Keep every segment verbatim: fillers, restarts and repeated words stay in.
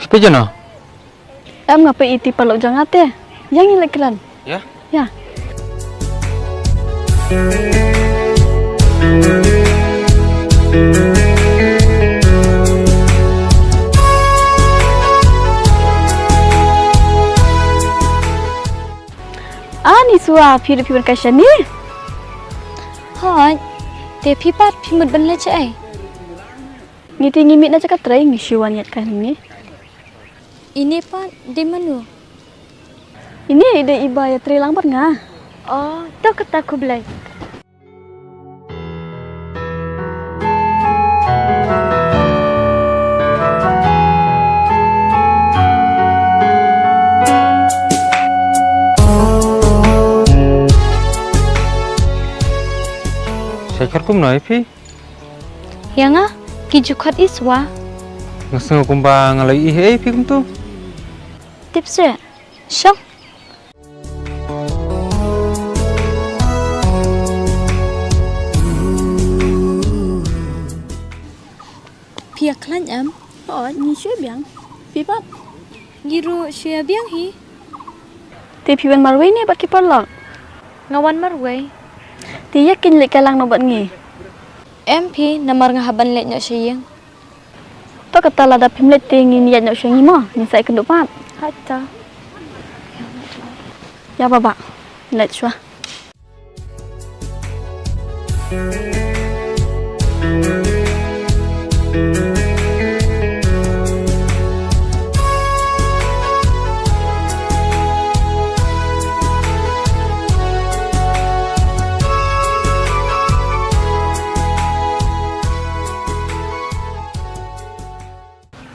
Phi jano? Em nga peit ïa i paralok jong nga te. Ïa ngi leit kren. Ïa? Ïa. Ani Swa, phi ruh phi wan kai shane? Hooid, te phi pat phi mut ban leit shaei? Ngi te ngi mih na jaka trei, ngi shu wan ïaid kai hangne. Ine pat dei mano? Ine i dei i ba ïatrei lang bad nga. Oh, to kata khublei. Shait khot kumno ïa phi? Ïa nga, ki ju khot i Swa. Nga sngew kumba nga la ïohi hi ei phi kumto. Tip seh. Shong. Phi ïa khlaiñ em? Hooid, ngi shu ïa biang. Phi pat? Ngi ruh shu ïa biang hi. Te phi wan marwei ne bad ki paralok? Nga wan marwei. Te ïa kin leit kai lang noh bad ngi. Em phi, namar nga hap ban leit noh sha ïing. To kata lada phim leit te ngin ïaid noh sha ngi mo, ngin sa ïakynduh pat. Hooid to. Ïa baba. Leit shuwa.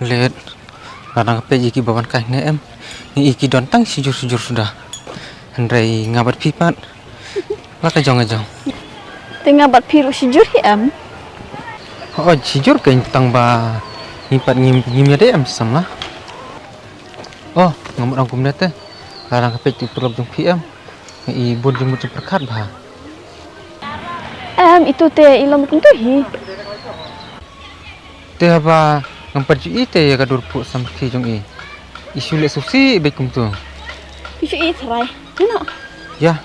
Leit, la dang peit ïa ki ba wan kai ne em. Ngi i ki don tang shijur shijur suda. Hynrei nga bad phi pat la ka jong ka jong. Te nga bad phi ruh shijur hi em. Oh, shijur kein tang ba ngi pat ngim ngim ïadei em samla. Oh, nga mut ong kumne te. La dang peit ïa ki paralok jong phi em. Ngi i bun jingmut jingpyrkhat bha. Em, itu te i long kumtu hi. Te haba ngam pat ju i te ïa ka dur phuh samrkhie jong i. I shu leh sngewsih beit kumtu. I shu i tharai. Tuna. Ïa.